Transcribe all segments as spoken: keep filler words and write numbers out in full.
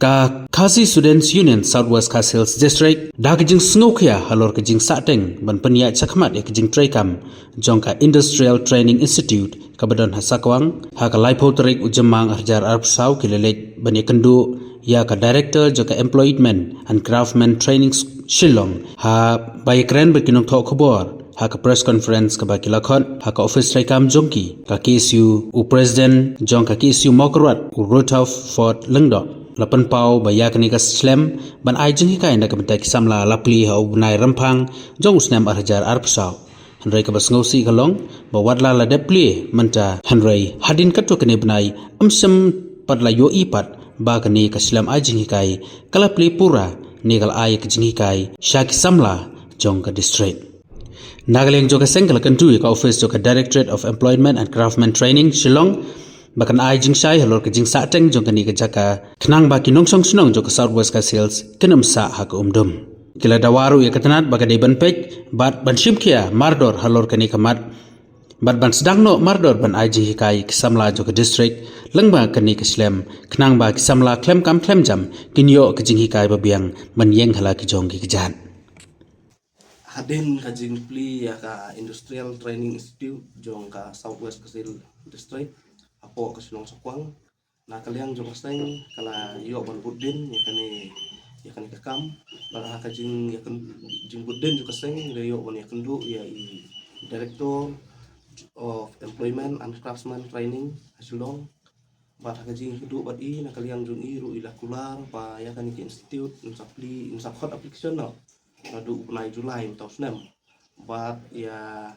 Ka Khasi Students Union South West Khasi Hills District da ka jingsngewkhia halor ka jingsahteng ban pynïaid shakhmat ïa ka jingtrei kam jong ka Industrial Training Institute kaba don ha Sakwang, ha ka laiphew tarik u Jymmang arhajar arphew saw ki la leit ban ïakynduh ïa ka Director jong ka Employment and Craftsman Training Shillong, ha ba ïakren bad ki nongthoh khubor ha ka press conference kaba ki la khot ha ka office treikam jong ki. Ka K S U, u President jong ka K S U Mawkyrwat, u Rutherford Lyngdoh, la pynpaw ba ïa kane ka slem ban ai jinghikai na ka bynta ki samla la plie ha u bnai Rymphang jong u snem arhajar arphew saw. Hynrei kaba sngewsih ka long ba wat la la dep plie mynta, hynrei hadien katto katne bnai ym shym pat la ïohi pat ba kane ka slem ai jinghikai ka la plie pura ne ka la ai ka jinghikai sha ki samla jong ka district. Na ka liang jong ka seng ka la kyntu ïa ka office jong ka Directorate of Employment and Craftsman Training Shillong ba kan ai jingshai halor ka jingsahteng jong kane ka jaka, khnang ba ki nongshong shnong jong ka South West Khasi Hills kin ym sah ha ka umdum. Ki la dawa ruh ïa ka tnat ba ka dei ban peit bad ban shimkhia mardor halor kane ka mat bad ban sdang noh mardor ban ai jinghikai ki samla jong ka district lyngba kane ka slem, khnang ba ki samla khlem kam khlem jam kin ïoh ka jinghikai ba biang ban ïeng ha la ki jong ki kjat. Hadien ka jingplie ïa ka Industrial Training Institute jong ka South West Khasi Hills District hapoh ka shnong Sakwang, na ka liang jong ka seng ka la ïoh ban bud din ïa kane, ïa kane ka kam. Bad ha ka jing, ïa kan, jingbud din jong ka seng la ïoh ban ïakynduh ïa i Director of Employment and Craftsman Training ha Shillong. Bad ha ka jingïakynduh bad i, na ka liang jong i ruh i la kular ba ïa kane ka institute yn sa plie, yn sa khot application noh naduh u bnai July mynta u snem. Bad ïa,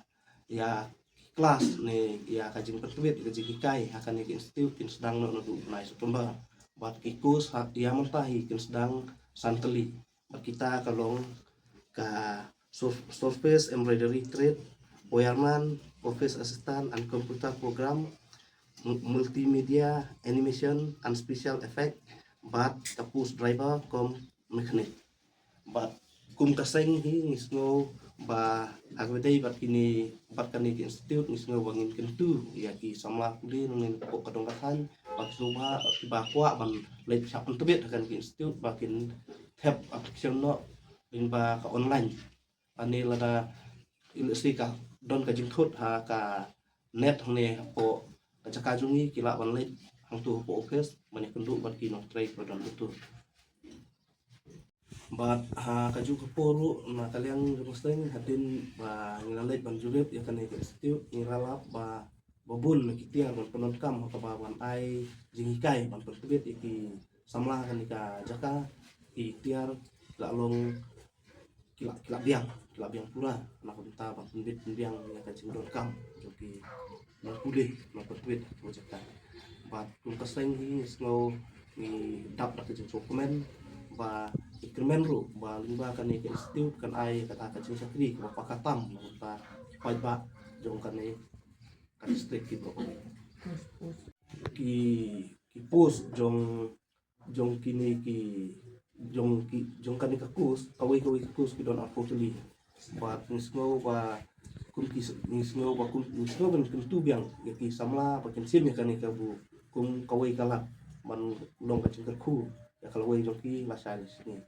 ïa ki klas ne ïa ka jingpyntbit ka jinghikai ha kane ka institute kin sdang noh naduh u bnai September. Bad ki course ha ïa mynta hi kin sdang san tylli. Bad kita ka long ka sur-, surface embroidery trade, Boyarman, office assistant and computer program, mu-, multimedia, animation and special effect, bad ka post driver cum mechanic. Bad kum ka seng hi ngi sngew ba ha kaba dei bad kine, bad kane ka institute ngi sngew ba ngin kyntu ïa ki samla pule nongin hapoh ka dong ka thaiñ ba ki sngewbha, kiba kwah ban leit shah pyntbit ha kane ka institute ba kin thep application noh lyngba ka online. Ani lada i lehse ka don ka jingthut ha ka net hangne hapoh ka jaka jong ngi, ki lah ban leit hangto hapoh office ban ïakynduh bad ki nongtrei ba don hangto. Bad ha kajuh ka por ruh na ka liang jong ka seng, hadien ba ngi la leit ban jurip ïa kane ka institute, ngi la lap ba, ba bun na ki tiar ban pyndonkam ha kaba ban ai jinghikai ban pyntbit ïa ki samla kane ka jaka, ki tiar la long ki la, ki la biang, ki la biang pura na ka bynta ban pynbit pynbiang ïa ka jingdonkam jong ki nongpule, nongpyntbit ha ka jaka. Bad kum ka seng hi ngi sngew, ngi dap da ka jingsngewkmen ba ngi kyrmen ruh ba lyngba kane ka institute kan ai kata ka jingshakri kaba paka tam na ka bynta ki paidbah jong kane ka district kiba kawei. Ki, ki post jong, jong kine ki, jong ki, jong kane ka course, kawei kawei ka course ki don arphew tylli. Bad ngi sngew ba kum ki s-, ngi sngew ba kum, ngi sngew ban kyntu biang ïa ki samla ba kin shim ïa kane ka bor kum kawei ka lad ban long ka jingkyrkhu ïa ka lawei jong ki lashai lashisngi.